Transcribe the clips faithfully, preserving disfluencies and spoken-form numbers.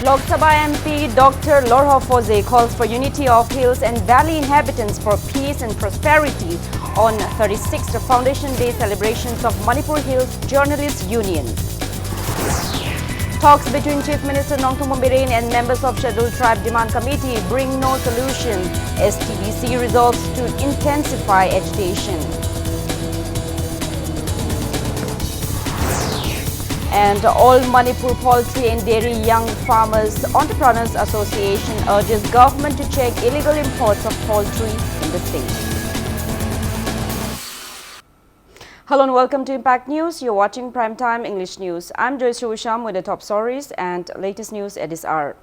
Lok Sabha M P Doctor Lorho Foze calls for unity of hills and valley inhabitants for peace and prosperity on thirty-sixth Foundation Day celebrations of Manipur Hills Journalists Union. Talks between Chief Minister Nongthombam Biren and members of Scheduled Tribe Demand Committee bring no solution. S T B C resolves to intensify agitation. And All Manipur Poultry and Dairy Young Farmers Entrepreneurs Association urges government to check illegal imports of poultry in the state. Hello and welcome to Impact News. You're watching Primetime English News. I'm Joyce Rusham with the top stories and latest news at this hour.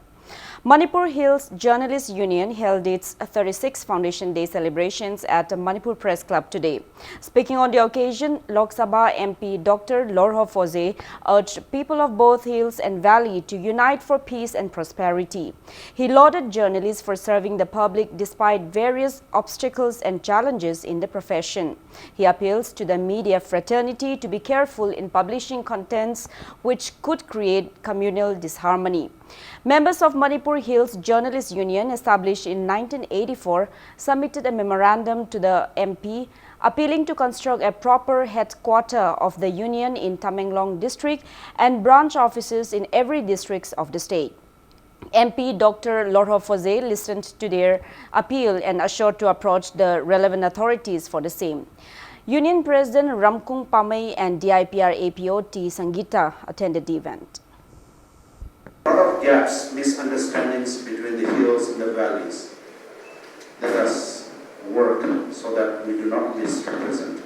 Manipur Hills Journalists Union held its thirty-sixth Foundation Day celebrations at Manipur Press Club today. Speaking on the occasion, Lok Sabha M P Doctor Lorho Foze urged people of both hills and valley to unite for peace and prosperity. He lauded journalists for serving the public despite various obstacles and challenges in the profession. He appeals to the media fraternity to be careful in publishing contents which could create communal disharmony. Members of Manipur Hills Journalists Union, established in nineteen eighty-four, submitted a memorandum to the M P appealing to construct a proper headquarter of the union in Tamenglong district and branch offices in every district of the state. M P Doctor Lorho Foze listened to their appeal and assured to approach the relevant authorities for the same. Union President Ramkung Pamei and D I P R A P O T Sangita attended the event. A lot of gaps, misunderstandings between the hills and the valleys. Let us work so that we do not misrepresent.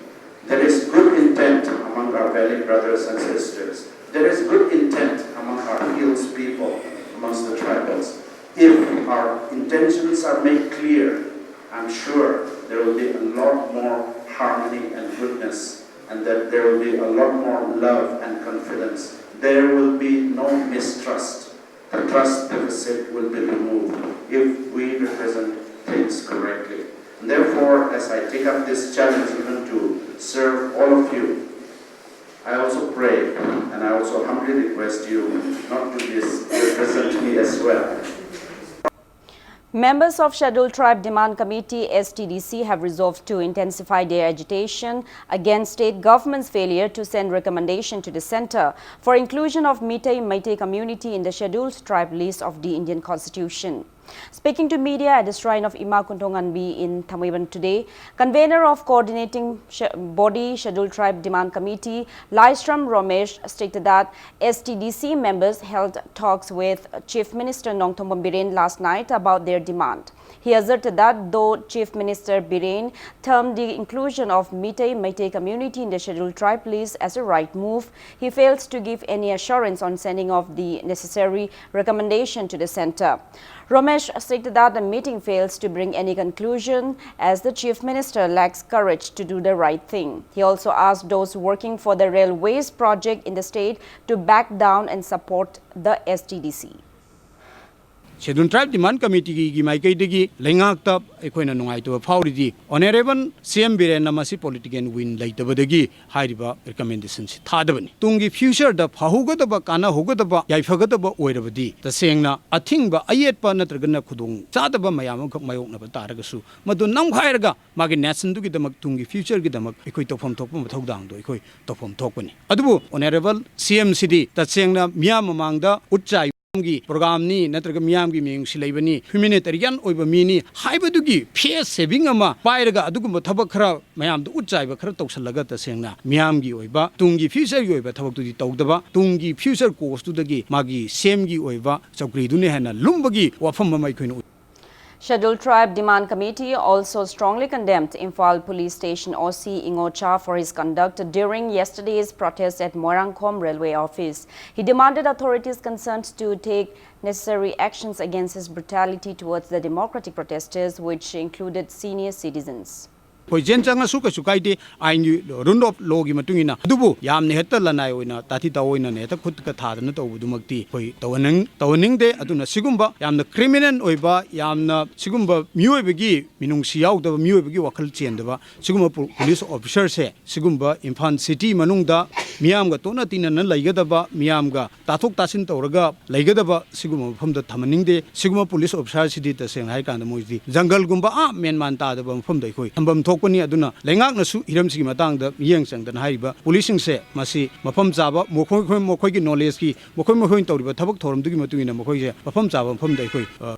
There is good intent among our valley brothers and sisters. There is good intent among our hills people, amongst the tribals. If our intentions are made clear, I'm sure there will be a lot more harmony and goodness, and that there will be a lot more love and confidence. There will be no mistrust. The trust deficit will be removed if we represent things correctly. And therefore, as I take up this challenge even to serve all of you, I also pray and I also humbly request you not to misrepresent me as well. Members of Scheduled Tribe Demand Committee, S T D C, have resolved to intensify their agitation against state government's failure to send recommendation to the center for inclusion of Meitei Meitei community in the Scheduled Tribe list of the Indian Constitution. Speaking to media at the shrine of Ima Kuntonganbi in Thangmeiban today, convener of coordinating body Scheduled Tribe Demand Committee, Laishram Romesh, stated that S T D C members held talks with Chief Minister Nongthombam Biren last night about their demand. He asserted that though Chief Minister Biren termed the inclusion of Meitei Meitei community in the Scheduled Tribe list as a right move, he failed to give any assurance on sending of the necessary recommendation to the center. Romesh stated that the meeting fails to bring any conclusion as the Chief Minister lacks courage to do the right thing. He also asked those working for the railways project in the state to back down and support the S T D C. Scheduled Tribe Demand Committeeꯒꯤ ꯃꯥꯏꯀꯩꯗꯒꯤ ꯂꯩꯉꯥꯛꯇ ꯑꯩꯈꯣꯏꯅ ꯅꯨꯡꯉꯥꯏꯇꯕ ꯐꯥꯎꯔꯤꯗꯤ Honourable C M ꯕꯤꯔꯦꯟꯅ ꯃꯁꯤ political will ꯂꯩꯇꯕꯗꯒꯤ ꯍꯥꯏꯔꯤꯕ recommendationꯁꯤ ꯊꯥꯗꯕꯅꯤ꯫ ꯇꯨꯡꯒꯤ futureꯗ ꯐꯍꯧꯒꯗꯕ, ꯀꯥꯟꯅꯍꯧꯒꯗꯕ, ꯌꯥꯏꯐꯒꯗꯕ ꯑꯣꯏꯔꯕꯗꯤ ꯇꯁꯦꯡꯅ ꯑꯊꯤꯡꯕ, ꯑꯌꯦꯠꯄ ꯅꯠꯇ꯭ꯔꯒꯅ ꯈꯨꯗꯣꯡ ꯆꯥꯗꯕ ꯃꯌꯥꯝ ꯑꯃꯈꯛ ꯃꯥꯌꯣꯛꯅꯕ ꯇꯥꯔꯒꯁꯨ ꯃꯗꯨ ꯅꯝꯈꯥꯏꯔꯒ ꯃꯥꯒꯤ nationꯗꯨꯒꯤꯗꯃꯛ, ꯇꯨꯡꯒꯤ futureꯒꯤꯗꯃꯛ ꯑꯩꯈꯣꯏ ꯇꯧꯐꯝ ꯊꯣꯛꯄ ꯃꯊꯧꯗꯥꯡꯗꯣ ꯑꯩꯈꯣꯏ ꯇꯧꯐꯝ ꯊꯣꯛꯄꯅꯤ꯫ ꯑꯗꯨꯕꯨ Honourable C Mꯁꯤꯗꯤ ꯇꯁꯦꯡꯅ ꯃꯤꯌꯥꯝ ꯃꯃꯥꯡꯗ ꯎꯠ ꯆꯥꯏꯕꯒꯤ programmeꯅꯤ ꯅꯠꯇ꯭ꯔꯒ ꯃꯤꯌꯥꯝꯒꯤ ꯃꯤꯅꯨꯡꯁꯤ ꯂꯩꯕꯅꯤ, humanitarian ꯑꯣꯏꯕ ꯃꯤꯅꯤ ꯍꯥꯏꯕꯗꯨꯒꯤ face saving ꯑꯃ ꯄꯥꯏꯔꯒ ꯑꯗꯨꯒꯨꯝꯕ ꯊꯕꯛ ꯈꯔ ꯃꯌꯥꯝꯗ ꯎꯠ ꯆꯥꯏꯕ ꯈꯔ ꯇꯧꯁꯜꯂꯒ ꯇꯁꯦꯡꯅ ꯃꯤꯌꯥꯝꯒꯤ ꯑꯣꯏꯕ ꯇꯨꯡꯒꯤ futureꯒꯤ ꯑꯣꯏꯕ ꯊꯕꯛꯇꯨꯗꯤ ꯇꯧꯗꯕ, ꯇꯨꯡꯒꯤ future causeꯇꯨꯗꯒꯤ ꯃꯥꯒꯤ CMꯒꯤ ꯑꯣꯏꯕ ꯆꯧꯀ꯭ꯔꯤꯗꯨꯅ ꯍꯦꯟꯅ ꯂꯨꯝꯕꯒꯤ ꯋꯥꯐꯝ ꯑꯃ ꯑꯩꯈꯣꯏꯅ ꯎꯏ꯫ Scheduled Tribe Demand Committee also strongly condemned Imphal Police Station OC Ingo Cha for his conduct during yesterday's protest at Moirangkhom Railway Office. He demanded authorities concerned to take necessary actions against his brutality towards the democratic protesters, which included senior citizens. ꯑꯩꯈꯣꯏ ꯖꯦꯟ ꯆꯪꯉꯁꯨ ꯀꯩꯁꯨ ꯀꯥꯏꯗꯦ, ꯑꯥꯏꯟꯒꯤ rule of lawꯒꯤ ꯃꯇꯨꯡ ꯏꯟꯅ꯫ ꯑꯗꯨꯕꯨ ꯌꯥꯝꯅ ꯍꯦꯛꯇ ꯂꯅꯥꯏ ꯑꯣꯏꯅ ꯇꯥꯊꯤ ꯇꯥꯑꯣꯏꯅ ꯍꯦꯛꯇ ꯈꯨꯠꯀ ꯊꯥꯗꯅ ꯇꯧꯕꯗꯨꯃꯛꯇꯤ ꯑꯩꯈꯣꯏ ꯇꯧꯍꯟꯅꯤꯡ-, ꯇꯧꯍꯟꯅꯤꯡꯗꯦ꯫ ꯑꯗꯨꯅ ꯁꯤꯒꯨꯝꯕ ꯌꯥꯝꯅ criminal ꯑꯣꯏꯕ, ꯌꯥꯝꯅ ꯁꯤꯒꯨꯝꯕ ꯃꯤꯑꯣꯏꯕꯒꯤ ꯃꯤꯅꯨꯡꯁꯤ ꯌꯥꯎꯗꯕ, ꯃꯤꯑꯣꯏꯕꯒꯤ ꯋꯥꯈꯜ ꯆꯦꯟꯗꯕ ꯁꯤꯒꯨꯝꯕ ꯄꯨ-, police officerꯁꯦ ꯁꯤꯒꯨꯝꯕ ꯏꯝꯐꯥꯜ city ꯃꯅꯨꯡꯗ ꯃꯤꯌꯥꯝꯒ ꯇꯣꯠꯅ ꯇꯤꯟꯅꯅ ꯂꯩꯒꯗꯕ, ꯃꯤꯌꯥꯝꯒ ꯇꯥꯊꯣꯛ ꯇꯥꯁꯤꯟ ꯇꯧꯔꯒ ꯂꯩꯒꯗꯕ ꯁꯤꯒꯨꯝꯕ ꯃꯐꯝꯗ ꯊꯝꯍꯟꯅꯤꯡꯗꯦ꯫ ꯁꯤꯒꯨꯝꯕ ꯄꯨꯂꯤꯁ ꯑꯣꯐꯤꯁꯥꯔꯁꯤꯗꯤ ꯇꯁꯦꯡꯅ ꯍꯥꯏꯔꯀꯥꯟꯗ ꯃꯣꯏꯁꯤꯗꯤ ꯖꯪꯒꯜꯒꯨꯝꯕ, ꯑꯥ, ꯃꯦꯟꯃꯥꯟ ꯇꯥꯗꯕ ꯃꯐꯝꯗ ꯑꯩꯈꯣꯏ ꯊꯝꯐꯝ ꯊꯣꯛꯄꯅꯤ꯫ ꯑꯗꯨꯅ ꯂꯩꯉꯥꯛꯅꯁꯨ ꯍꯤꯔꯝꯁꯤꯒꯤ ꯃꯇꯥꯡꯗ ꯃꯤꯠꯌꯦꯡ ꯆꯪꯗꯅ ꯍꯥꯏꯔꯤꯕ ꯄꯨꯂꯤꯁꯁꯤꯡꯁꯦ ꯃꯁꯤ ꯃꯐꯝ ꯆꯥꯕ, ꯃꯈꯣꯏ, ꯃꯈꯣꯏ, ꯃꯈꯣꯏꯒꯤ ꯅꯣꯂꯦꯖꯀꯤ, ꯃꯈꯣꯏ, ꯃꯈꯣꯏꯅ ꯇꯧꯔꯤꯕ ꯊꯕꯛ ꯊꯧꯔꯝꯗꯨꯒꯤ ꯃꯇꯨꯡ ꯏꯟꯅ ꯃꯈꯣꯏꯁꯦ ꯃꯐꯝ ꯆꯥꯕ ꯃꯐꯝꯗ ꯑꯩꯈꯣꯏ, ꯑ,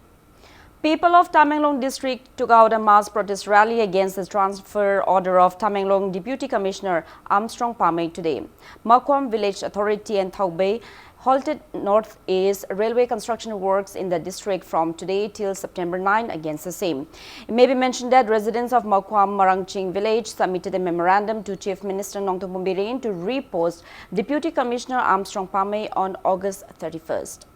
People of Tamenglong district took out a mass protest rally against the transfer order of Tamenglong Deputy Commissioner Armstrong Pamei today. Makwam Village Authority and Thaubei halted North East Railway construction works in the district from today till September nine against the same. It may be mentioned that residents of Makwam Marangching village submitted a memorandum to Chief Minister Nongthombam Biren to repost Deputy Commissioner Armstrong Pamei on August thirty-first.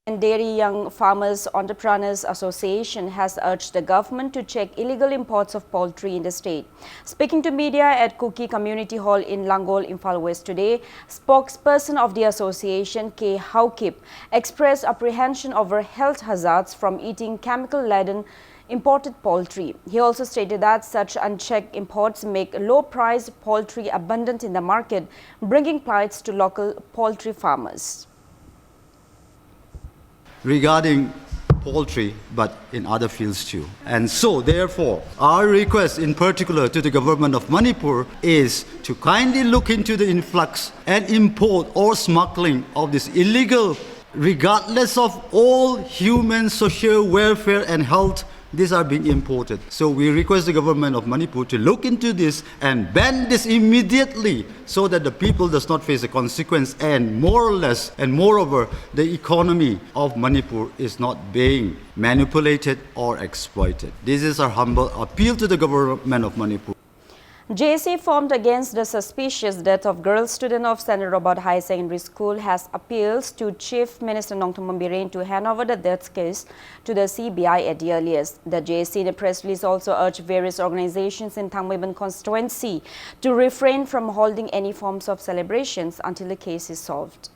And Dairy Young Farmers Entrepreneurs Association has urged the government to check illegal imports of poultry in the state. Speaking to media at Kuki Community Hall in Langol, Imphal West today, spokesperson of the association, K Haokip, expressed apprehension over health hazards from eating chemical-laden imported poultry. He also stated that such unchecked imports make low-priced poultry abundant in the market, bringing plights to local poultry farmers. Regarding poultry, but in other fields too. And so, therefore, our request in particular to the government of Manipur is to kindly look into the influx and import or smuggling of this illegal, regardless of all human social welfare and health, these are being imported. So we request the government of Manipur to look into this and ban this immediately so that the people does not face a consequence, and more or less, and moreover, the economy of Manipur is not being manipulated or exploited. This is our humble appeal to the government of Manipur. J A C formed against the suspicious death of girl student of Saint Robert High Secondary School has appealed to Chief Minister Nongthombam Biren to hand over the death case to the C B I at the earliest. The J A C in a press release also urged various organizations in Thangmeiban constituency to refrain from holding any forms of celebrations until the case is solved.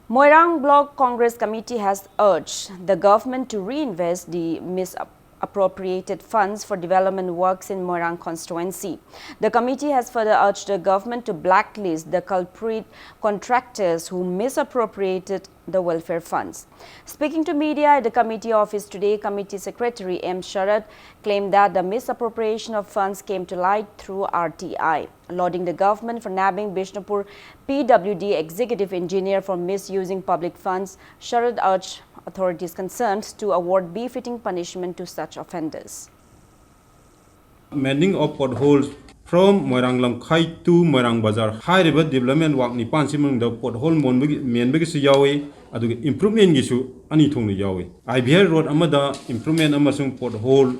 Moirang Block Congress Committee has urged the government to reinvest the misappropriated funds for development works in Moirang constituency. The committee has further urged the government to blacklist the culprit contractors who misappropriated the welfare funds. Speaking to media at the committee office today, committee secretary M Sharad claimed that the misappropriation of funds came to light through R T I, lauding the government for nabbing Bishnupur P W D executive engineer for misusing public funds. Sharad urged authorities concerned to award befitting punishment to such offenders. Mending of potholes from Moirang Lamkhai to Moirang Bazar ꯍꯥꯏꯔꯤꯕ development work ꯅꯤꯄꯥꯟꯁꯤ ꯃꯅꯨꯡꯗ pothole ꯃꯣꯟꯕꯒꯤ ꯃꯦꯟꯕꯒꯤꯁꯨ ꯌꯥꯎꯏ, ꯑꯗꯨꯒ improvementꯒꯤꯁꯨ ꯑꯅꯤ ꯊꯣꯛꯅ ꯌꯥꯎꯏ꯫ I B R road ꯑꯃꯗ improvement ꯑꯃꯁꯨꯡ pothole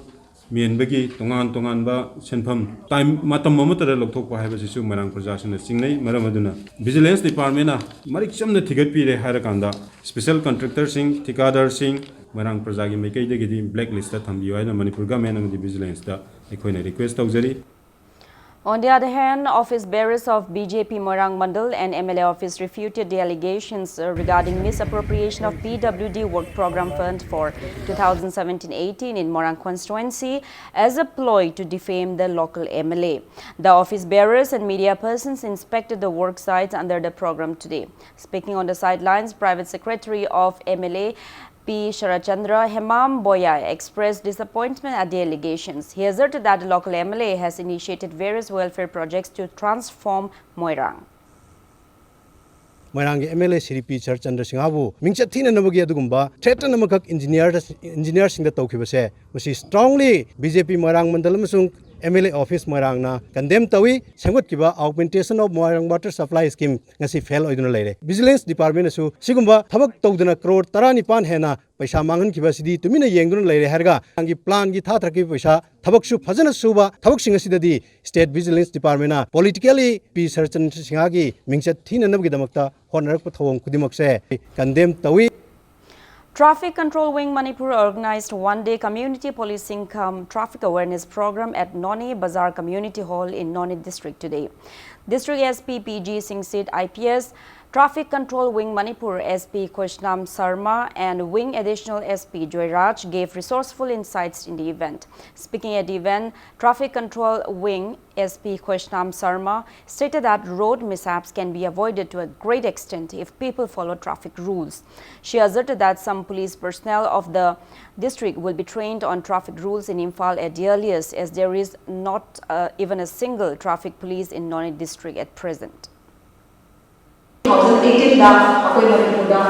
ꯃꯦꯟꯕꯒꯤ ꯇꯣꯉꯥꯟ ꯇꯣꯉꯥꯟꯕ ꯁꯦꯟꯐꯝ time ꯃꯇꯝ ꯑꯃꯠꯇꯗ ꯂꯧꯊꯣꯛꯄ ꯍꯥꯏꯕꯁꯤꯁꯨ ꯃꯣꯏꯔꯥꯡ ꯄ꯭ꯔꯖꯥꯁꯤꯡꯅ ꯆꯤꯡꯅꯩ꯫ ꯃꯔꯝ ꯑꯗꯨꯅ Vigilance Departmentꯅ ꯃꯔꯤꯛ ꯆꯝꯅ ꯊꯤꯒꯠꯄꯤꯔꯦ ꯍꯥꯏꯔꯀꯥꯟꯗ special contractorꯁꯤꯡ, ꯊꯤꯀꯥꯗꯥꯔꯁꯤꯡ ꯃꯣꯏꯔꯥꯡ ꯄ꯭ꯔꯖꯥꯒꯤ ꯃꯥꯏꯀꯩꯗꯒꯤꯗꯤ blacklistꯇ ꯊꯝꯕꯤꯌꯨ ꯍꯥꯏꯅ ꯃꯅꯤꯄꯨꯔ government ꯑꯃꯗꯤ Vigilanceꯇ ꯑꯩꯈꯣꯏꯅ request ꯇꯧꯖꯔꯤ꯫ On the other hand, office bearers of B J P Moirang Mandal and M L A office refuted the allegations uh, regarding misappropriation of P W D work program fund for two thousand seventeen eighteen in Moirang constituency as a ploy to defame the local M L A. The office bearers and media persons inspected the work sites under the program today. Speaking on the sidelines, private secretary of M L A P Sharachandra Hemam Boya expressed disappointment at the allegations. He asserted that the local M L A has initiated various welfare projects to transform Moirang. ꯃꯣꯏꯔꯥꯡꯒꯤ M L A Shri ꯄꯤ ꯁꯔꯠꯆꯟꯗ꯭ꯔ ꯁꯤꯡꯍꯕꯨ ꯃꯤꯡꯆꯠ ꯊꯤꯅꯅꯕꯒꯤ ꯑꯗꯨꯒꯨꯝꯕ threaten ꯑꯃꯈꯛ engineer engineerꯁꯤꯡꯗ ꯇꯧꯈꯤꯕꯁꯦ ꯃꯁꯤ strongly B J P ꯃꯣꯏꯔꯥꯡ ꯃꯟꯗꯜ ꯑꯃꯁꯨꯡ M L A office ꯃꯣꯏꯔꯥꯡꯅ condemn ꯇꯧꯏ꯫ ꯁꯦꯝꯒꯠꯈꯤꯕ augmentation of Moirang water supply scheme ꯉꯁꯤ fail ꯑꯣꯏꯗꯨꯅ ꯂꯩꯔꯦ꯫ Vigilance Departmentꯅꯁꯨ ꯁꯤꯒꯨꯝꯕ ꯊꯕꯛ ꯇꯧꯗꯅ ꯀ꯭ꯔꯣꯔ ꯇꯔꯥꯅꯤꯄꯥꯟ ꯍꯦꯟꯅ ꯄꯩꯁꯥ ꯃꯥꯡꯍꯟꯈꯤꯕ ꯑꯁꯤꯗꯤ ꯇꯨꯃꯤꯟꯅ ꯌꯦꯡꯗꯨꯅ ꯂꯩꯔꯦ ꯍꯥꯏꯔꯒ ꯃꯥꯒꯤ planꯒꯤ ꯊꯥꯊꯔꯛꯈꯤꯕ ꯄꯩꯁꯥ ꯊꯕꯛꯁꯨ ꯐꯖꯅ ꯁꯨꯕ ꯊꯕꯛꯁꯤꯡ ꯑꯁꯤꯗꯗꯤ State Vigilance Departmentꯅ politically ꯄꯤ ꯁꯔꯆꯟꯗ꯭ꯔ ꯁꯤꯡꯍꯒꯤ ꯃꯤꯡꯆꯠ ꯊꯤꯅꯅꯕꯒꯤꯗꯃꯛꯇ ꯍꯣꯠꯅꯔꯛꯄ ꯊꯧꯑꯣꯡ ꯈꯨꯗꯤꯡꯃꯛꯁꯦ condemn ꯇꯧꯏ꯫ Traffic Control Wing Manipur organized one-day community policing cum traffic awareness program at Noney Bazar Community Hall in Noney District today. District S P P G Singsit I P S Traffic Control Wing Manipur S P Khushnam Sharma and Wing Additional S P Joy Raj gave resourceful insights in the event. Speaking at the event, Traffic Control Wing S P Khushnam Sharma stated that road mishaps can be avoided to a great extent if people follow traffic rules. She asserted that some police personnel of the district will be trained on traffic rules in Imphal at the earliest, as there is not uh, even a single traffic police in Noney district at present. Two thousand eighteen ꯗ ꯑꯩꯈꯣꯏ ꯃꯅꯤꯄꯨꯔꯗ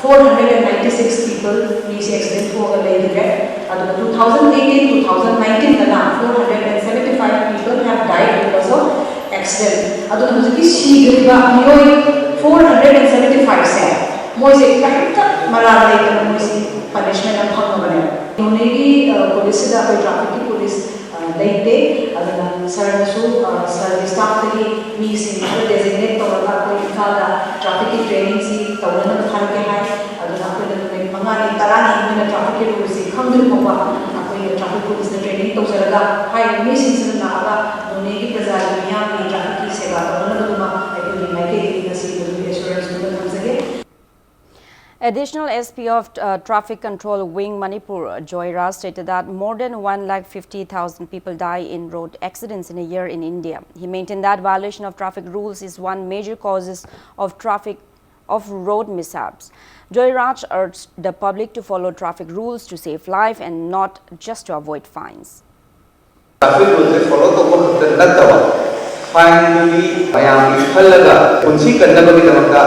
four hundred and ninety six people ꯃꯤꯁꯦ accident ꯊꯣꯛꯑꯒ ꯂꯩꯈ꯭ꯔꯦ꯫ ꯑꯗꯨꯒ two thousand eighteen, two thousand nineteen ꯗꯅ four hundred and seventy five people have died because of accident꯫ ꯑꯗꯨꯅ ꯍꯧꯖꯤꯛꯀꯤ ꯁꯤꯈ꯭ꯔꯤꯕ ꯃꯤꯑꯣꯏ four hundred and seventy five ꯁꯦ ꯃꯣꯏꯁꯦ ꯀꯔꯤꯝꯇ ꯃꯔꯥꯜ ꯂꯩꯇꯅ ꯃꯣꯏꯁꯦ punishment ꯑꯃ ꯐꯪꯉꯕꯅꯦꯕ꯫ ꯅꯣꯅꯦꯒꯤ police ꯁꯤꯗ ꯑꯩꯈꯣꯏ traffic ꯀꯤ police ꯂꯩꯇꯦ꯫ ꯑꯗꯨꯅ ꯁꯥꯔꯅꯁꯨ ꯁꯥꯔꯒꯤ staff ꯇꯒꯤ ꯃꯤꯁꯤꯡ ꯈꯔ designate ꯇꯧꯔꯒ ꯑꯩꯈꯣꯏ ꯏꯝꯐꯥꯜꯗ traffic ꯀꯤ training ꯁꯤ ꯇꯧꯅꯅꯕ ꯊꯥꯔꯛꯀꯦ ꯍꯥꯏ꯫ ꯑꯗꯨꯅ ꯑꯩꯈꯣꯏꯅ ꯅꯨꯃꯤꯠ ꯃꯉꯥꯅꯤ ꯇꯔꯥꯅꯤ ꯃꯣꯏꯅ traffic ꯀꯤ rule ꯁꯤ ꯈꯪꯗ꯭ꯔꯤ ꯐꯥꯎꯕ ꯑꯩꯈꯣꯏꯅ traffic police ꯅ training ꯇꯧꯖꯔꯒ ꯍꯥꯏꯔꯤꯕ ꯃꯤꯁꯤꯡꯁꯤꯅ ꯂꯥꯛꯑꯒ ꯅꯣꯅꯦꯒꯤ ꯄ꯭ꯔꯖꯥꯒꯤ ꯃꯤꯌꯥꯝꯒꯤ traffic ꯀꯤ ꯁꯦꯕꯥ ꯇꯧꯅꯅꯕꯗꯨꯃ ꯑꯩꯈꯣꯏꯒꯤ ꯃꯥꯏꯀꯩꯗꯒꯤ ꯉꯁꯤ ꯃꯗꯨꯒꯤ assurance ꯗꯨꯃ ꯊꯝꯖꯒꯦ꯫ Additional S P of uh, Traffic Control Wing Manipur, Joy Raj, stated that more than one lakh fifty thousand people die in road accidents in a year in India. He maintained that violation of traffic rules is one major causes of traffic of road mishaps. Joy Raj urged the public to follow traffic rules to save life and not just to avoid fines. Traffic rule say follow ꯇꯧꯕ ꯈꯛꯇ ꯅꯠꯇꯕ, fine ꯗꯨꯒꯤ ꯃꯌꯥꯝꯒꯤ ꯈꯜꯂꯒ ꯄꯨꯟꯁꯤ ꯀꯟꯅꯕꯒꯤꯗꯃꯛꯇ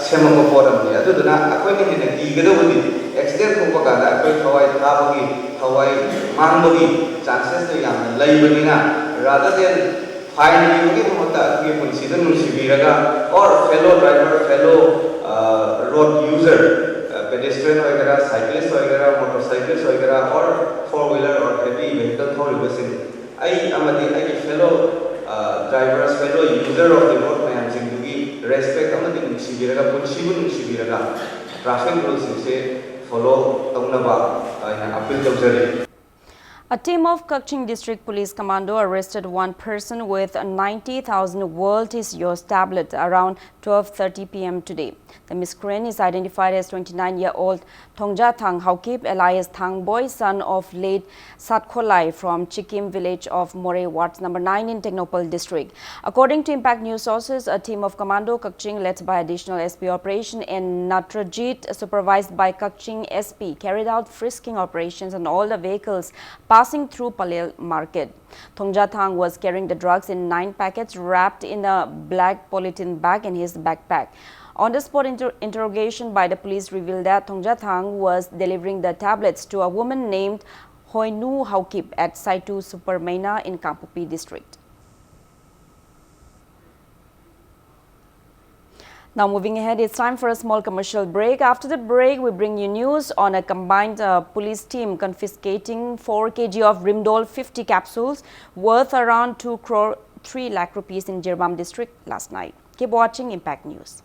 ꯁꯦꯝꯃꯛꯄ ꯄꯣꯠ ꯑꯃꯅꯤ꯫ ꯑꯗꯨꯗꯨꯅ ꯑꯩꯈꯣꯏꯅ ꯍꯦꯟꯅ ꯀꯤꯒꯗꯧꯕꯗꯤ accident ꯊꯣꯛꯄ ꯀꯥꯟꯗ ꯑꯩꯈꯣꯏ ꯊꯋꯥꯏ ꯀꯥꯕꯒꯤ, ꯊꯋꯥꯏ ꯃꯥꯡꯕꯒꯤ chances ꯇꯣ ꯌꯥꯝꯅ ꯂꯩꯕꯅꯤꯅ, rather than fine ꯄꯤꯕꯒꯤ ꯃꯍꯨꯠꯇ ꯑꯩꯈꯣꯏꯒꯤ ꯄꯨꯟꯁꯤꯗ ꯅꯨꯡꯁꯤꯕꯤꯔꯒ, or fellow driver, fellow road user, pedestrian ꯑꯣꯏꯒꯦꯔꯥ, cyclist ꯑꯣꯏꯒꯦꯔꯥ, motorcyclist ꯑꯣꯏꯒꯦꯔꯥ, or four wheeler or heavy vehicle ꯊꯧꯔꯤꯕꯁꯤꯡ, ꯑꯩ ꯑꯃꯗꯤ ꯑꯩꯒꯤ fellow drivers, fellow user of the road ꯃꯌꯥꯝꯁꯤꯡꯗꯨꯒꯤ respect ꯑꯃꯗꯤ ꯅꯨꯡꯁꯤꯕꯤꯔꯒ, ꯄꯨꯟꯁꯤꯕꯨ ꯅꯨꯡꯁꯤꯕꯤꯔꯒ traffic rule ꯁꯤꯡꯁꯦ follow ꯇꯧꯅꯕ ꯑꯩꯅ appeal ꯇꯧꯖꯔꯤ꯫ A team of Kakching District Police Commando arrested one person with ninety thousand worth is yours tablet around twelve thirty p m today. The miscreant is identified as twenty-nine-year-old Thongjathang Haokip, alias Thangboi, son of late Satkholai from Chikim village of Moreh Ward number nine in Tengnoupal district. According to Impact News sources, a team of Commando Kakching led by Additional S P Operation N Natrajit, supervised by Kakching S P, carried out frisking operations on all the vehicles passing through Palel Market. Thongjathang was carrying the drugs in nine packets wrapped in a black polythene bag in his backpack. On the spot inter- interrogation by the police revealed that Thongjathang was delivering the tablets to a woman named Hoinu Haokip at Saitu Supermaina in Kangpokpi district. Now moving ahead, it's time for a small commercial break. After the break, we bring you news on a combined uh, police team confiscating four k g of Rimdol fifty capsules worth around two crore three lakh rupees in Jiribam district last night. Keep watching Impact News.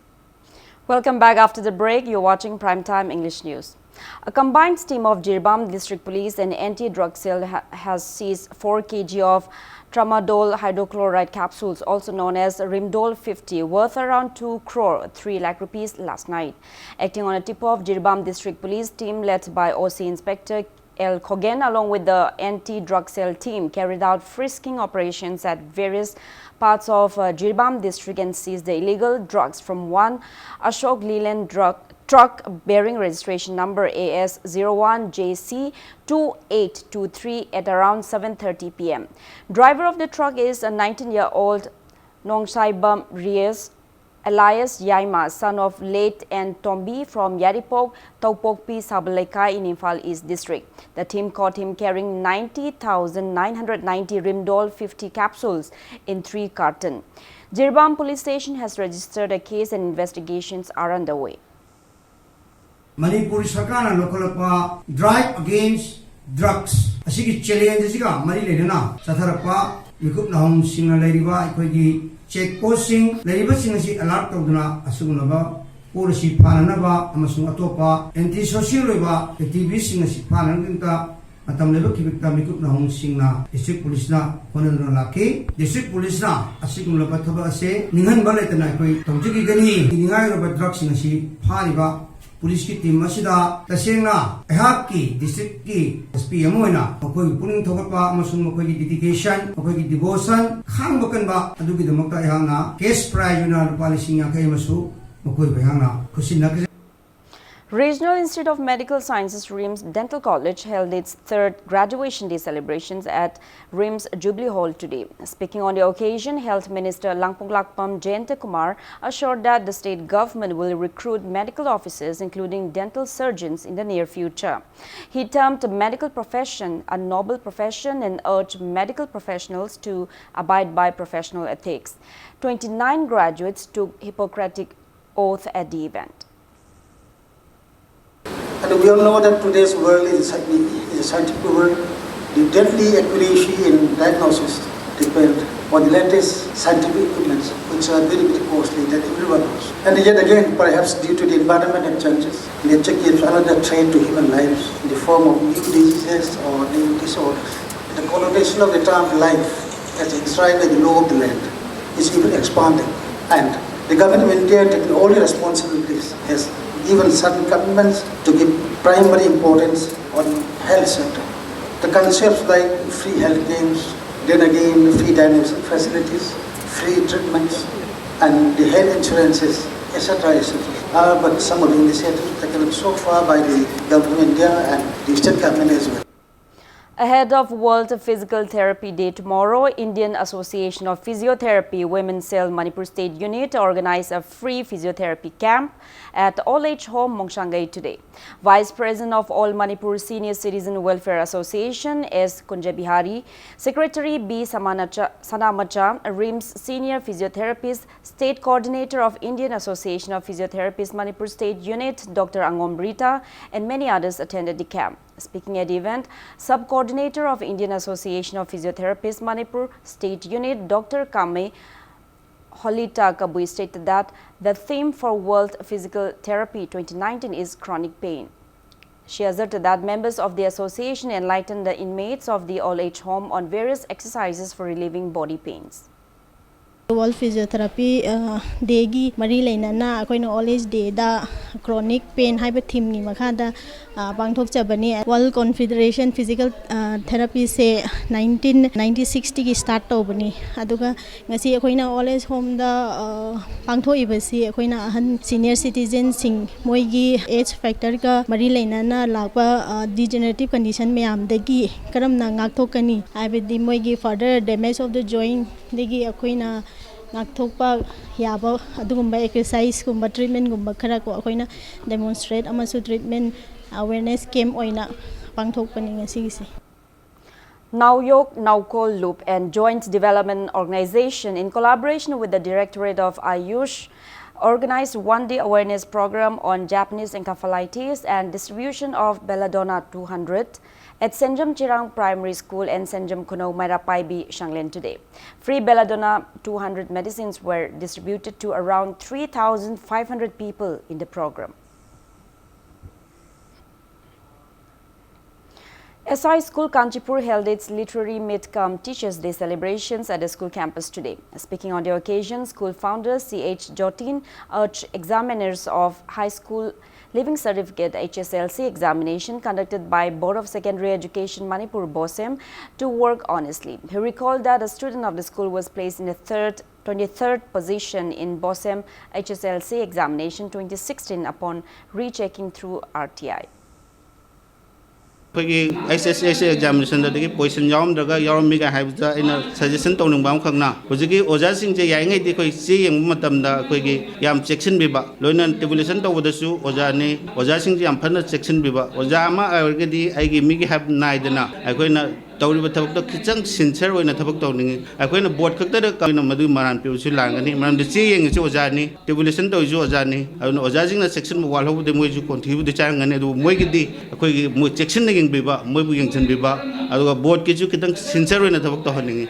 Welcome back after the break. You're watching Primetime English News. A combined team of Jiribam District Police and Anti-Drug Cell ha- has seized four k g of tramadol hydrochloride capsules, also known as Rimdol fifty, worth around two crore three lakh rupees last night. Acting on a tip-off, Jiribam District Police team led by O C Inspector L Khogen along with the anti-drug cell team carried out frisking operations at various parts of uh, Jiribam district and seized the illegal drugs from one Ashok Leyland drug truck bearing registration number A S zero one J C two eight two three at around seven thirty p m. Driver of the truck is a nineteen-year-old Nongsaibam Reyes, alias Yaima, son of late N Tombi from Yairipok, Taupokpi Sabalaikai in Imphal East District. The team caught him carrying ninety thousand nine hundred ninety Rimdol fifty capsules in three carton. Jiribam Police Station has registered a case and investigations are underway. Manipur ꯁꯔꯀꯥꯔꯅ ꯂꯧꯈꯠꯂꯛꯄ Drive Against Drugs ꯑꯁꯤꯒꯤ challenge ꯑꯁꯤꯒ ꯃꯔꯤ ꯂꯩꯅꯅ ꯆꯠꯊꯔꯛꯄ ꯃꯤꯀꯨꯞ ꯅꯥꯍꯣꯝꯁꯤꯡꯅ ꯂꯩꯔꯤꯕ ꯑꯩꯈꯣꯏꯒꯤ check ꯄꯣꯁꯁꯤꯡ ꯂꯩꯔꯤꯕꯁꯤꯡ ꯑꯁꯤ ꯑꯦꯂꯥꯔꯠ ꯇꯧꯗꯨꯅ ꯑꯁꯤꯒꯨꯝꯂꯕ ꯄꯣꯠ ꯑꯁꯤ ꯐꯥꯅꯅꯕ ꯑꯃꯁꯨꯡ ꯑꯇꯣꯞꯄ ꯑꯦꯟꯇꯤ ꯁꯣꯁꯤꯌꯦꯜ ꯑꯣꯏꯕ ꯑꯦꯛꯇꯤꯚꯤꯁꯁꯤꯡ ꯑꯁꯤ ꯐꯥꯅꯅꯕꯒꯤꯗꯃꯛꯇ ꯃꯇꯝ ꯂꯥꯏꯕꯛ ꯈꯤꯕꯤꯛꯇ ꯃꯤꯀꯨꯞ ꯅꯍꯣꯡꯁꯤꯡꯅ district policeꯅ ꯍꯣꯠꯅꯗꯨꯅ ꯂꯥꯛꯈꯤ꯫ District policeꯅ ꯑꯁꯤꯒꯨꯝꯂꯕ ꯊꯕꯛ ꯑꯁꯦ ꯅꯤꯡꯍꯟꯕ ꯂꯩꯇꯅ ꯑꯩꯈꯣꯏ ꯇꯧꯖꯈꯤꯒꯅꯤ꯫ ꯅꯤꯡꯉꯥꯏ ꯑꯣꯏꯔꯕ drugsꯁꯤꯡ ꯑꯁꯤ ꯐꯥꯔꯤꯕ policeꯀꯤ team ꯑꯁꯤꯗ ꯇꯁꯦꯡꯅ ꯑꯩꯍꯥꯛꯀꯤ districtꯀꯤ SP ꯑꯃ ꯑꯣꯏꯅ ꯃꯈꯣꯏꯒꯤ ꯄꯨꯛꯅꯤꯡ ꯊꯧꯒꯠꯄ ꯑꯃꯁꯨꯡ ꯃꯈꯣꯏꯒꯤ dedication, ꯃꯈꯣꯏꯒꯤ devotion, ꯈꯥꯡꯕ ꯀꯟꯕ ꯑꯗꯨꯒꯤꯗꯃꯛꯇ ꯑꯩꯍꯥꯛꯅ cash prize ꯑꯣꯏꯅ ꯂꯨꯄꯥ ꯂꯤꯁꯤꯡ ꯌꯥꯡꯈꯩ ꯑꯃꯁꯨ ꯃꯈꯣꯏꯕꯨ ꯑꯩꯍꯥꯛꯅ ꯈꯨꯠꯁꯤꯟꯅꯈ꯭ꯔꯦ꯫ Regional Institute of Medical Sciences, RIMS Dental College held its third graduation day celebrations at RIMS Jubilee Hall today. Speaking on the occasion, Health Minister Langpong Lakpam Jayanta Kumar assured that the state government will recruit medical officers, including dental surgeons, in the near future. He termed the medical profession a noble profession and urged medical professionals to abide by professional ethics. Twenty-nine graduates took Hippocratic oath at the event. And we all know that today's world is a, sci- is a scientific world. The deadly accuracy in diagnosis depend on the latest scientific equipments, which are very, very costly, that everyone knows. And yet again, perhaps due to the environmental changes, we are checking another threat to human lives in the form of new diseases or new disorders. The connotation of the term life, as enshrined at the law of the land, is even expanding. And the government of India, taking all the responsibilities, has given certain commitments to give primary importance on health sector. The concepts like free health camps, then again free diagnostic facilities, free treatments, and the health insurances, et cetera, et cetera, are but some of the initiatives taken up so far by the government of India and the state government as well. Ahead of World Physical Therapy Day tomorrow, Indian Association of Physiotherapy Women's Cell Manipur State Unit organized a free physiotherapy camp at Old Age Home Mongshangai today. Vice President of All Manipur Senior Citizen Welfare Association S Kunjabihari, Secretary B Samanacha- Sanamacha, RIMS Senior Physiotherapist, State Coordinator of Indian Association of Physiotherapists Manipur State Unit, Dr. Angom Rita, and many others attended the camp. Speaking at the event, Sub-Coordinator of Indian Association of Physiotherapists Manipur State Unit, Dr. Kame Holita Kabui, stated that the theme for World Physical Therapy twenty nineteen is chronic pain. She asserted that members of the association enlightened the inmates of the old age home on various exercises for relieving body pains. World Physiotherapy Dayꯒꯤ ꯃꯔꯤ ꯂꯩꯅꯅ ꯑꯩꯈꯣꯏꯅ Old Age Dayꯗ Chronic Pain ꯍꯥꯏꯕ themeꯒꯤ ꯃꯈꯥꯗ ꯄꯥꯡꯊꯣꯛꯆꯕꯅꯤ꯫ World Confederation Physical Therapyꯁꯦ nineteen ninety sixꯇꯒꯤ start ꯇꯧꯕꯅꯤ꯫ ꯑꯗꯨꯒ ꯉꯁꯤ ꯑꯩꯈꯣꯏꯅ Old Age Homeꯗ ꯄꯥꯡꯊꯣꯛꯏꯕꯁꯤ ꯑꯩꯈꯣꯏꯅ ꯑꯍꯟ senior citizenꯁꯤꯡ ꯃꯣꯏꯒꯤ age factorꯒ ꯃꯔꯤ ꯂꯩꯅꯅ ꯂꯥꯛꯄ degenerative condition ꯃꯌꯥꯝꯗꯒꯤ ꯀꯔꯝꯅ ꯉꯥꯛꯊꯣꯛꯀꯅꯤ ꯍꯥꯏꯕꯗꯤ ꯃꯣꯏꯒꯤ further damage of the jointꯗꯒꯤ ꯑꯩꯈꯣꯏꯅ ꯉꯥꯛꯊꯣꯛꯄ ꯌꯥꯕ ꯑꯗꯨꯒꯨꯝꯕ exerciseꯀꯨꯝꯕ treatmentꯀꯨꯝꯕ ꯈꯔ ꯀꯣ ꯑꯩꯈꯣꯏꯅ demonstrate ꯑꯃꯁꯨꯡ treatment awareness camp ꯑꯣꯏꯅ ꯄꯥꯡꯊꯣꯛꯄꯅꯤ ꯉꯁꯤꯒꯤꯁꯦ꯫ Naoyok Naokol Loop and Joint Development Organization, in collaboration with the Directorate of Ayush, organized one-day awareness program on Japanese encephalitis and distribution of belladonna two hundred at Senjam Chirang Primary School and Senjam Khunou Mairapaibi Shanglen today. Free belladonna two hundred medicines were distributed to around three thousand five hundred people in the program. S I School Kanchipur held its literary meet cum Teachers' Day celebrations at the school campus today. Speaking on the occasion, school founder C H Jotin urged examiners of high school leaving certificate H S L C examination conducted by Board of Secondary Education Manipur, BOSEM, to work honestly. He recalled that a student of the school was placed in the third twenty-third position in BOSEM H S L C examination twenty sixteen upon rechecking through R T I. ꯑꯩꯈꯣꯏꯒꯤ H S L C examinationꯗ ꯑꯗꯒꯤ position ꯌꯥꯎꯔꯝꯗ꯭ꯔꯒ ꯌꯥꯎꯔꯝꯃꯤꯒ ꯍꯥꯏꯕꯗ ꯑꯩꯅ suggestion ꯇꯧꯅꯤꯡꯕ ꯑꯃꯈꯛꯅ, ꯍꯧꯖꯤꯛꯀꯤ ꯑꯣꯖꯥꯁꯤꯡꯁꯦ ꯌꯥꯔꯤꯉꯩꯗꯤ ꯑꯩꯈꯣꯏ ꯆꯦ ꯌꯦꯡꯕ ꯃꯇꯝꯗ ꯑꯩꯈꯣꯏꯒꯤ ꯌꯥꯝ ꯆꯦꯛꯁꯤꯟꯕꯤꯕ, ꯂꯣꯏꯅ tabulation ꯇꯧꯕꯗꯁꯨ ꯑꯣꯖꯥꯅꯤ, ꯑꯣꯖꯥꯁꯤꯡꯁꯦ ꯌꯥꯝ ꯐꯖꯅ ꯆꯦꯛꯁꯤꯟꯕꯤꯕ꯫ ꯑꯣꯖꯥ ꯑꯃ ꯑꯣꯏꯔꯒꯗꯤ ꯑꯩꯒꯤ ꯃꯤꯒꯤ ꯍꯥꯏꯕ ꯅꯥꯏꯗꯅ ꯑꯩꯈꯣꯏꯅ ꯇꯧꯔꯤꯕ ꯊꯕꯛꯇ ꯈꯤꯇꯪ sincere ꯑꯣꯏꯅ ꯊꯕꯛ ꯇꯧꯅꯤꯡꯉꯤ꯫ ꯑꯩꯈꯣꯏꯅ board ꯈꯛꯇꯗ ꯑꯩꯈꯣꯏꯅ ꯃꯗꯨꯒꯤ ꯃꯔꯥꯟ ꯄꯤꯕꯁꯨ ꯂꯥꯟꯒꯅꯤ꯫ ꯃꯔꯝꯗꯤ ꯆꯦ ꯌꯦꯡꯉꯤꯁꯤ ꯑꯣꯖꯥꯅꯤ, tabulation ꯇꯧꯔꯤꯁꯨ ꯑꯣꯖꯥꯅꯤ꯫ ꯑꯗꯨꯅ ꯑꯣꯖꯥꯁꯤꯡꯅ ꯆꯦꯛꯁꯤꯟꯕ ꯋꯥꯠꯍꯧꯕꯗꯤ ꯃꯣꯏꯁꯨ ꯈꯣꯟꯊꯤꯕꯨꯗꯤ ꯆꯥꯔꯝꯒꯅꯤ, ꯑꯗꯨꯕꯨ ꯃꯣꯏꯒꯤꯗꯤ ꯑꯩꯈꯣꯏꯒꯤ ꯃꯣꯏ ꯆꯦꯛꯁꯤꯟꯅ ꯌꯦꯡꯕꯤꯕ, ꯃꯣꯏꯕꯨ ꯌꯦꯡꯁꯤꯟꯕꯤꯕ, ꯑꯗꯨꯒ boardꯀꯤꯁꯨ ꯈꯤꯇꯪ sincere ꯑꯣꯏꯅ ꯊꯕꯛ ꯇꯧꯍꯟꯅꯤꯡꯉꯤ꯫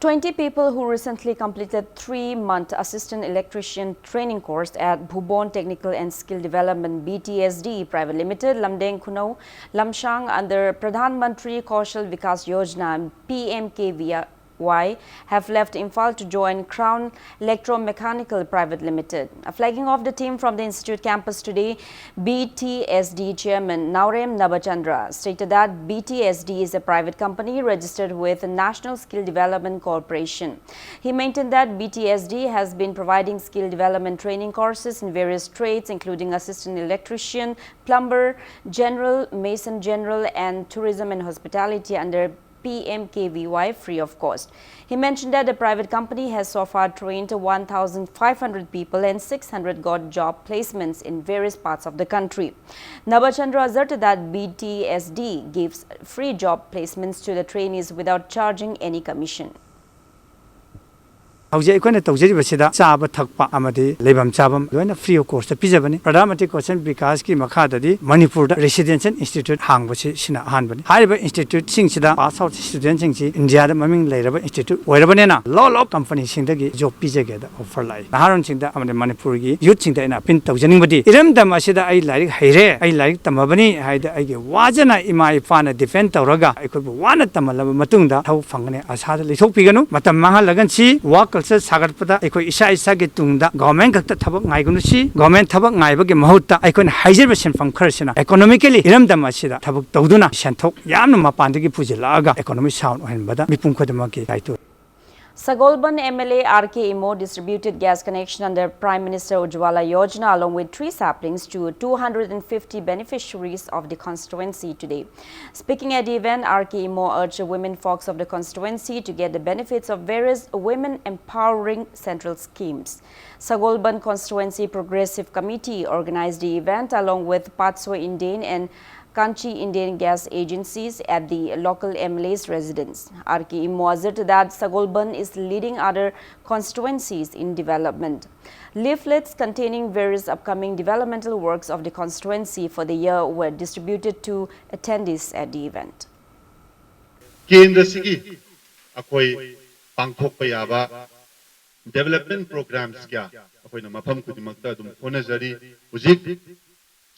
Twenty people who recently completed three-month assistant electrician training course at Bhuban Technical and Skill Development, B T S D Private Limited, Lamdeng Khunou, Lamshang, under Pradhan Mantri Kaushal Vikas Yojana, P M K V Y, have left Imphal to join Crown Electromechanical Private Limited. A flagging of the team from the institute campus today, B T S D chairman Naorem Nabachandra stated that B T S D is a private company registered with the National Skill Development Corporation. He maintained that B T S D has been providing skill development training courses in various trades, including assistant electrician, plumber, general, mason general, and tourism and hospitality under P M K V Y free of cost. He mentioned that the private company has so far trained one thousand five hundred people and six hundred got job placements in various parts of the country. Nabachandra asserted that B T S D gives free job placements to the trainees without charging any commission. ꯍꯧꯖꯤꯛ ꯑꯩꯈꯣꯏꯅ ꯇꯧꯖꯔꯤꯕꯁꯤꯗ ꯆꯥꯕ ꯊꯛꯄ ꯑꯃꯗꯤ ꯂꯩꯐꯝ ꯆꯥꯐꯝ ꯂꯣꯏꯅ free of cost ꯄꯤꯖꯕꯅꯤ꯫ Pradhan Mantri Kaushal ꯕꯤꯀꯥꯁꯀꯤ ꯃꯈꯥꯗꯗꯤ ꯃꯅꯤꯄꯨꯔꯗ residential institute ꯍꯥꯡꯕꯁꯤ ꯁꯤꯅ ꯑꯍꯥꯟꯕꯅꯤ꯫ ꯍꯥꯏꯔꯤꯕ instituteꯁꯤꯡꯁꯤꯗ pass out studentꯁꯤꯡꯁꯤ ꯏꯟꯗꯤꯌꯥꯗ ꯃꯃꯤꯡ ꯂꯩꯔꯕ institute ꯑꯣꯏꯔꯕꯅꯤꯅ low low companyꯁꯤꯡꯗꯒꯤ job ꯄꯤꯖꯒꯦꯗ offer ꯂꯥꯛꯏ꯫ ꯅꯍꯥꯔꯣꯜꯁꯤꯡꯗ ꯑꯃꯗꯤ ꯃꯅꯤꯄꯨꯔꯒꯤ youthꯁꯤꯡꯗ ꯑꯩꯅ appeal ꯇꯧꯖꯅꯤꯡꯕꯗꯤ, ꯏꯔꯝꯗꯝ ꯑꯁꯤꯗ ꯑꯩ ꯂꯥꯏꯔꯤꯛ ꯍꯩꯔꯦ, ꯑꯩ ꯂꯥꯏꯔꯤꯛ ꯇꯝꯃꯕꯅꯤ ꯍꯥꯏꯗꯤ ꯑꯩꯒꯤ ꯋꯥꯖꯅ ꯏꯃꯥ ꯏꯄꯥꯅ defend ꯇꯧꯔꯒ ꯑꯩꯈꯣꯏꯕꯨ ꯋꯥꯅ ꯇꯝꯍꯜꯂꯕ ꯃꯇꯨꯡꯗ ꯊꯕꯛ ꯐꯪꯒꯅꯤ ꯑꯁꯥꯗ ꯂꯩꯊꯣꯛꯄꯤꯒꯅꯨ꯫ ꯃꯇꯝ ꯃꯥꯡꯍꯜꯂꯒꯟꯁꯤ꯫ Work culture ꯁꯥꯒꯠꯄꯗ ꯑꯩꯈꯣꯏ ꯏꯁꯥ ꯏꯁꯥꯒꯤ ꯇꯨꯡꯗ government ꯈꯛꯇ ꯊꯕꯛ ꯉꯥꯏꯒꯅꯨꯁꯤ꯫ Government ꯊꯕꯛ ꯉꯥꯏꯕꯒꯤ ꯃꯍꯨꯠꯇ ꯑꯩꯈꯣꯏꯅ ꯍꯥꯏꯖꯔꯤꯕ ꯁꯦꯟꯐꯝ ꯈꯔꯁꯤꯅ economically ꯏꯔꯝꯗꯝ ꯑꯁꯤꯗ ꯊꯕꯛ ꯇꯧꯗꯨꯅ ꯁꯦꯟꯊꯣꯛ ꯌꯥꯝꯅ ꯃꯄꯥꯟꯗꯒꯤ ꯄꯨꯁꯤꯜꯂꯛꯑꯒ economy sound ꯑꯣꯏꯍꯟꯕꯗ ꯃꯤꯄꯨꯝ ꯈꯨꯗꯤꯡꯃꯛꯀꯤ ꯗꯥꯏꯇ꯭ꯋ Sagolban M L A R K Imo distributed gas connection under Prime Minister Ujjwala Yojana along with tree saplings to two hundred fifty beneficiaries of the constituency today. Speaking at the event, R K Imo urged women folks of the constituency to get the benefits of various women empowering central schemes. Sagolban Constituency Progressive Committee organized the event along with Patso Indian and Kanchi Indian gas agencies at the local M L A's residence. R K Imo asserted that Sagolban is leading other constituencies in development. Leaflets containing various upcoming developmental works of the constituency for the year were distributed to attendees at the event. ꯀꯦꯟꯗ꯭ꯔꯁꯤꯒꯤ ꯑꯩꯈꯣꯏ ꯄꯥꯡꯊꯣꯛꯄ ꯌꯥꯕ development programs ꯀꯌꯥ ꯑꯩꯈꯣꯏꯅ ꯃꯐꯝ ꯈꯨꯗꯤꯡꯃꯛꯇ ꯑꯗꯨꯝ ꯍꯣꯠꯅꯖꯔꯤ꯫ ꯍꯧꯖꯤꯛ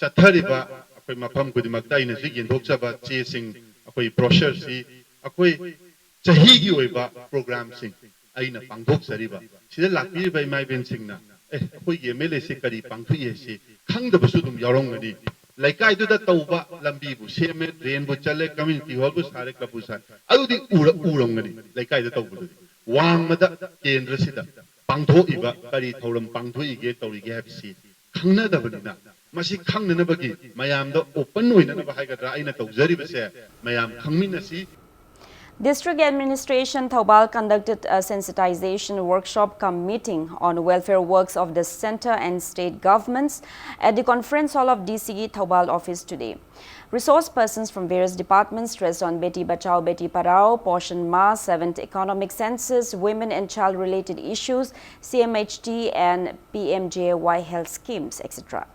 ꯆꯠꯊꯔꯤꯕ ꯑꯩꯈꯣꯏ ꯃꯐꯝ ꯈꯨꯗꯤꯡꯃꯛꯇ ꯑꯩꯅꯁꯨ ꯌꯦꯟꯊꯣꯛꯆꯕ ꯆꯦꯁꯤꯡ, ꯑꯩꯈꯣꯏ brochureꯁꯤ ꯑꯩꯈꯣꯏ ꯆꯍꯤꯒꯤ ꯑꯣꯏꯕ programꯁꯤꯡ ꯑꯩꯅ ꯄꯥꯡꯊꯣꯛꯆꯔꯤꯕ, ꯁꯤꯗ ꯂꯥꯛꯄꯤꯔꯤꯕ ꯏꯃꯥ ꯏꯕꯦꯟꯁꯤꯡꯅ, "ꯑꯦ, ꯑꯩꯈꯣꯏꯒꯤ MLAꯁꯤ ꯀꯔꯤ ꯄꯥꯡꯊꯣꯛꯏ ꯍꯥꯏꯁꯤ ꯈꯪꯗꯕꯁꯨ ꯑꯗꯨꯝ ꯌꯥꯎꯔꯝꯒꯅꯤ꯫ ꯂꯩꯀꯥꯏꯗꯨꯗ ꯇꯧꯕ, ꯂꯝꯕꯤꯕꯨ ꯁꯦꯝꯃꯦ, drainꯕꯨ ꯆꯜꯂꯦ, community hallꯕꯨ ꯁꯥꯔꯦ, clubꯕꯨ ꯁꯥꯔꯦ, ꯑꯗꯨꯗꯤ ꯎꯔ-, ꯎꯔꯝꯒꯅꯤ ꯂꯩꯀꯥꯏꯗ ꯇꯧꯕꯗꯨꯗꯤ꯫ ꯋꯥꯡꯃꯗ ꯀꯦꯟꯗ꯭ꯔꯁꯤꯗ ꯄꯥꯡꯊꯣꯛꯏꯕ ꯀꯔꯤ ꯊꯧꯔꯝ ꯄꯥꯡꯊꯣꯛꯏꯒꯦ, ꯇꯧꯔꯤꯒꯦ ꯍꯥꯏꯕꯁꯤ ꯈꯪꯅꯗꯕꯅꯤꯅ, ꯃꯁꯤ ꯈꯪꯅꯅꯕꯒꯤ ꯃꯌꯥꯝꯗ open ꯑꯣꯏꯅꯅꯕ ꯍꯥꯏꯒꯗ꯭ꯔꯥ ꯑꯩꯅ ꯇꯧꯖꯔꯤꯕꯁꯦ, ꯃꯌꯥꯝ ꯈꯪꯃꯤꯟꯅꯁꯤ꯫" District Administration Thoubal conducted a sensitization workshop cum meeting on welfare works of the centre and state governments at the conference hall of DC Thoubal office today. Resource persons from various departments stressed on Beti Bachao Beti Padhao, Poshan Ma, seventh Economic Census, women and child related issues, C M H T and P M J A Y health schemes, et cetera.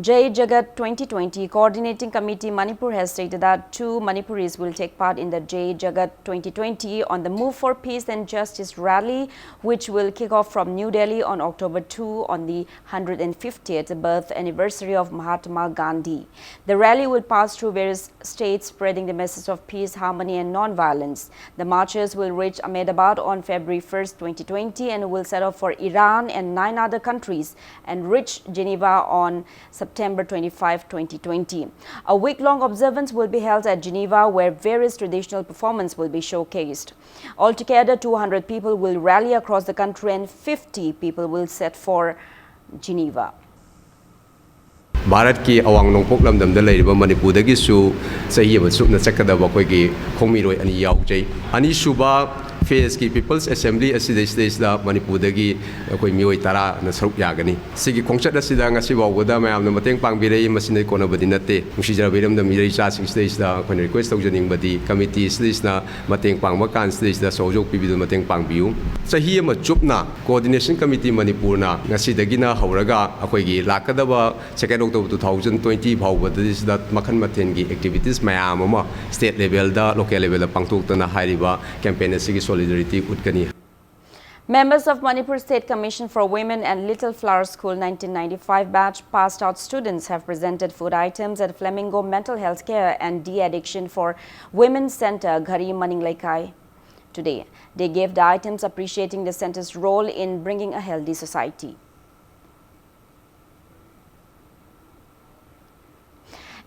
Jai Jagat twenty twenty Coordinating Committee Manipur has stated that two Manipuris will take part in the Jai Jagat twenty twenty On the Move for Peace and Justice rally, which will kick off from New Delhi on October two on the hundred fiftieth birth anniversary of Mahatma Gandhi. The rally will pass through various states, spreading the message of peace, harmony, and non-violence. The marchers will reach Ahmedabad on February first, twenty twenty, and will set off for Iran and nine other countries and reach Geneva on September twenty-five, twenty twenty. A week-long observance will be held at Geneva, where various traditional performances will be showcased. Altogether, two hundred people will rally across the country and fifty people will set for Geneva. ꯚꯥꯔꯠꯀꯤ ꯑꯋꯥꯡ ꯅꯣꯡꯄꯣꯛ ꯂꯝꯗꯝꯗ ꯂꯩꯔꯤꯕ ꯃꯅꯤꯄꯨꯔꯗꯒꯤꯁꯨ ꯆꯍꯤ ꯑꯃ ꯆꯨꯞꯅ ꯆꯠꯀꯗꯕ ꯑꯩꯈꯣꯏꯒꯤ ꯈꯣꯡꯃꯤꯔꯣꯏ ꯑꯅꯤ ꯌꯥꯎꯖꯩ꯫ ꯑꯅꯤꯁꯨꯕ ꯐꯦꯁꯀꯤ ꯄꯤꯄꯜꯁ ꯑꯦꯁꯦꯝꯕ꯭ꯂꯤ ꯑꯁꯤꯗꯩꯁꯤꯗꯩꯁꯤꯗ ꯃꯅꯤꯄꯨꯔꯗꯒꯤ ꯑꯩꯈꯣꯏ ꯃꯤꯑꯣꯏ ꯇꯔꯥꯅ ꯁꯔꯨꯛ ꯌꯥꯒꯅꯤ꯫ ꯁꯤꯒꯤ ꯈꯣꯡꯆꯠ ꯑꯁꯤꯗ ꯉꯁꯤ ꯐꯥꯎꯕꯗ ꯃꯌꯥꯝꯅ ꯃꯇꯦꯡ ꯄꯥꯡꯕꯤꯔꯛꯏ, ꯃꯁꯤꯅ ꯀꯣꯟꯅꯕꯗꯤ ꯅꯠꯇꯦ꯫ ꯅꯨꯡꯁꯤꯖꯔꯕ ꯏꯔꯝꯗꯝ ꯏꯔꯩ ꯏꯆꯥꯁꯤꯡꯁꯤꯗꯩꯁꯤꯗ ꯑꯩꯈꯣꯏꯅ ꯔꯤꯀ꯭ꯋꯦꯁ ꯇꯧꯖꯅꯤꯡꯕꯗꯤ, ꯀꯃꯤꯇꯤ ꯑꯁꯤꯗꯩꯁꯤꯅ ꯃꯇꯦꯡ ꯄꯥꯡꯕ ꯀꯥꯟꯁꯤꯗꯩꯁꯤꯗ ꯁꯍꯣꯖꯣꯛ ꯄꯤꯕꯤꯗꯨꯅ ꯃꯇꯦꯡ ꯄꯥꯡꯕꯤꯌꯨ꯫ ꯆꯍꯤ ꯑꯃ ꯆꯨꯞꯅ ꯀꯣꯑꯣꯔꯗꯤꯅꯦꯁꯟ ꯀꯃꯤꯇꯤ ꯃꯅꯤꯄꯨꯔꯅ ꯉꯁꯤꯗꯒꯤꯅ ꯍꯧꯔꯒ ꯑꯩꯈꯣꯏꯒꯤ ꯂꯥꯛꯀꯗꯕ second October two thousand twenty ꯐꯥꯎꯕꯗ ꯁꯤꯗ ꯃꯈꯜ ꯃꯊꯦꯜꯒꯤ ꯑꯦꯛꯇꯤꯚꯤꯇꯤꯁ ꯃꯌꯥꯝ ꯑꯃ ꯁ꯭ꯇꯦꯠ ꯂꯦꯚꯦꯜꯗ, ꯂꯣꯀꯦꯜ ꯂꯦꯚꯦꯜꯗ ꯄꯥꯡꯊꯣꯛꯇꯅ ꯍꯥꯏꯔꯤꯕ ꯀꯦꯝꯄꯦꯟ ꯑꯁꯤꯒꯤ solidarity ꯎꯠꯀꯅꯤ꯫ Members of Manipur State Commission for Women and Little Flower School nineteen ninety-five batch passed out students have presented food items at Flamingo Mental Health Care and De-Addiction for Women Center, Ghari Maning Leikai today. They gave the items appreciating the center's role in bringing a healthy society.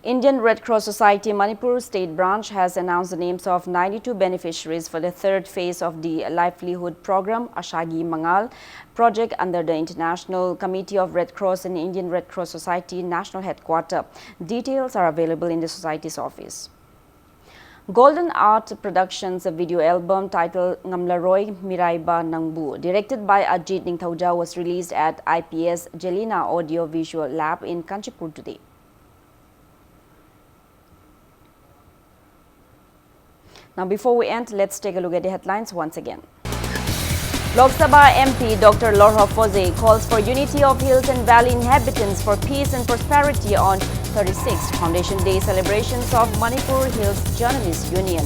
Indian Red Cross Society Manipur State Branch has announced the names of ninety-two beneficiaries for the third phase of the Livelihood Program, Ashagi Mangal project under the International Committee of Red Cross and Indian Red Cross Society National Headquarter. Details are available in the society's office. Golden Art Productions' video album titled Ngamlaroi Miraiba Nangbu, directed by Ajit Ningthouja, was released at I P S Jelena Audio Visual Lab in Kanchipur today. Now, before we end, let's take a look at the headlines once again. Lok Sabha M P Doctor Lorho Foze calls for unity of hills and valley inhabitants for peace and prosperity on thirty-sixth Foundation Day celebrations of Manipur Hills Journalists Union.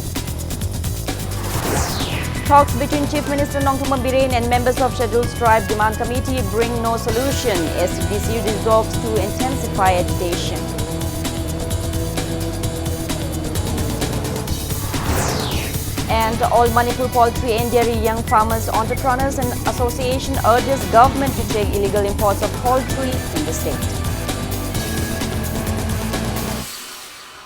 Talks between Chief Minister Nongthombam Biren and members of Scheduled Tribe Demand Committee bring no solution. S D C U resolves to intensify agitation. And All Manipur Poultry and Dairy Young Farmers Entrepreneurs and Association urges government to check illegal imports of poultry in the state.